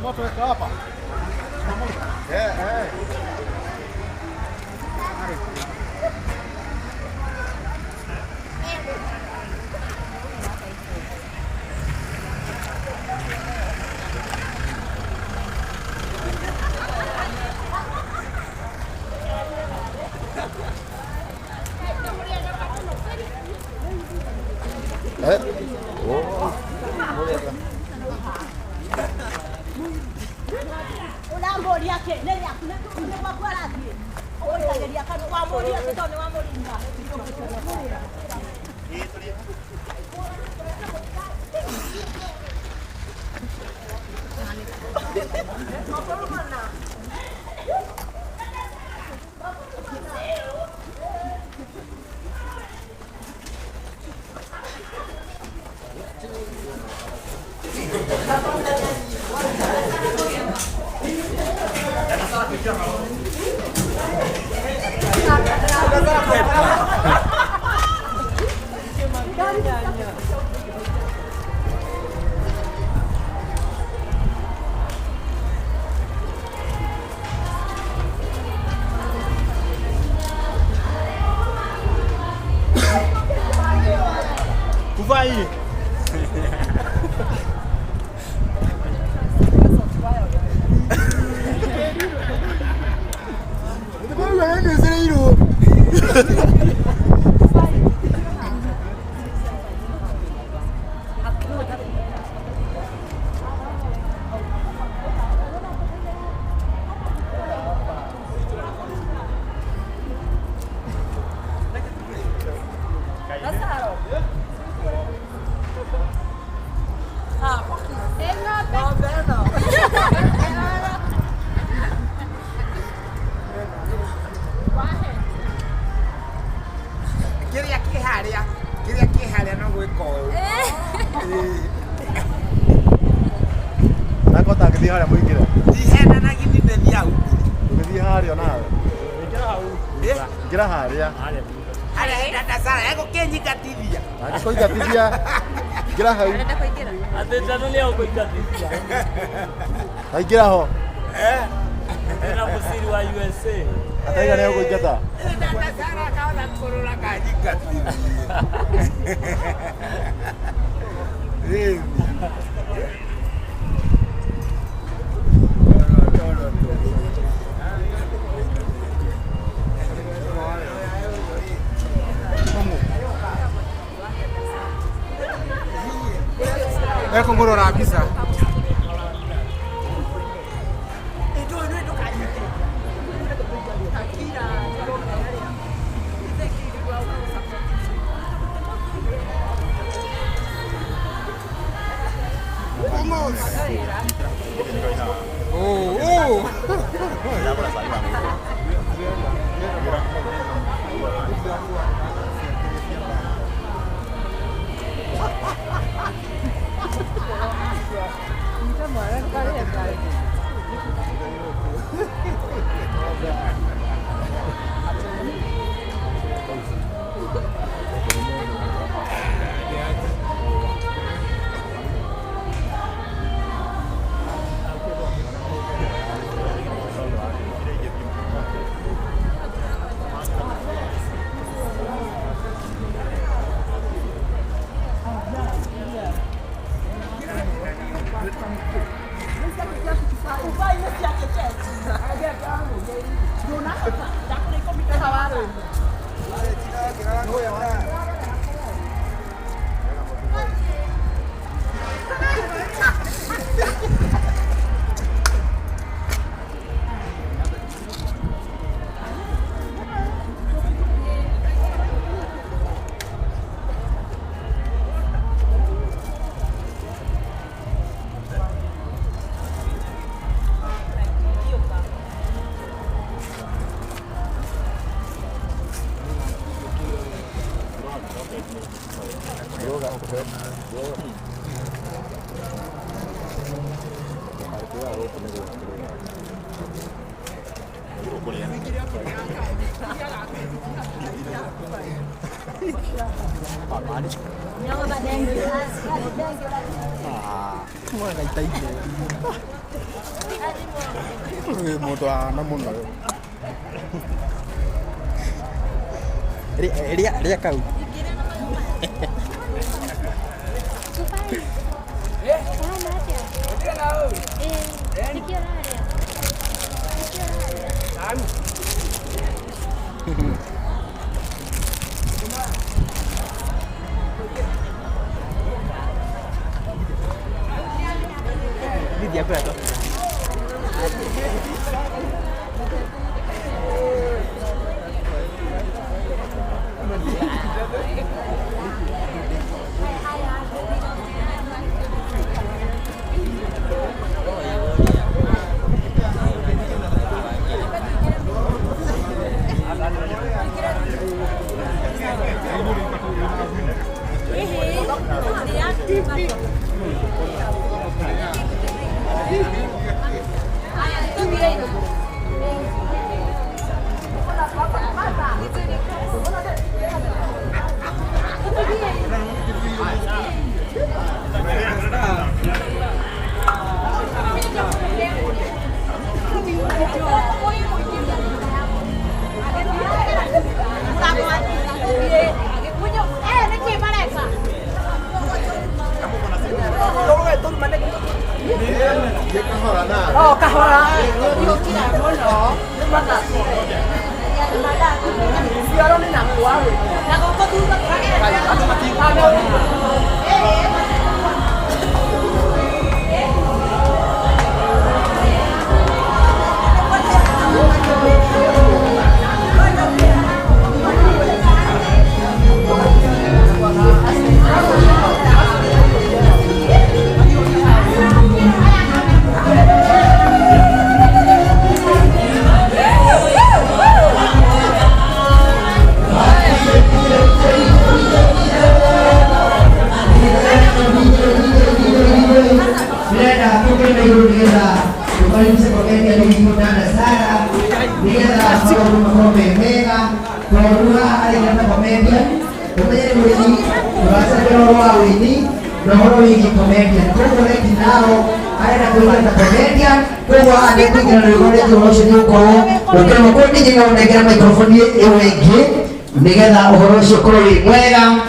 Moto weka hapa. Eh. Kuvai. Kiria kiharia no gwika ũũ. Nakota ngĩthiĩ harĩa mũingĩre. Ndihenanagia nĩ thiaga Ũgĩthiĩ harĩa onawe. Ingĩra harĩa. Harĩa hena Dasara egũkĩnyingatithia. Angĩkũingatithia ingĩra hau. Atĩ tano nĩ egũkũingatithia. Aingĩra ho. Ena mũciri wa USA. Ataiga nĩ egũkũingata. Dasara kaona kũrũra kanyingatithia. Ekũngũrora mbica. Oh, 痛いんだよ。Mũndũ ahana mũno. Rĩa rĩa kau. Lydia kwetwo. Oh, kahora. Ndĩrenda tũkĩre igũrũ nĩgetha tũkaribishe comedian witũ Dada Sara nĩgetha maũndũ makorwo me mega tondũ haha arĩ na comedian ũmenye nĩ mũini tũracaria ũhoro wa ũini na ũhoro wĩgiĩ comedian koguo right now arenda kũingĩra ta comedian koguo haha nĩekũingĩra na rwĩmbo rĩngĩ ũhoro ũcio nĩũgũkorwo ũkĩrema kũu ningĩ nĩũnengera microphone ĩyo ĩngĩ nĩgetha ũhoro ũcio ũkorwo wĩ mwega.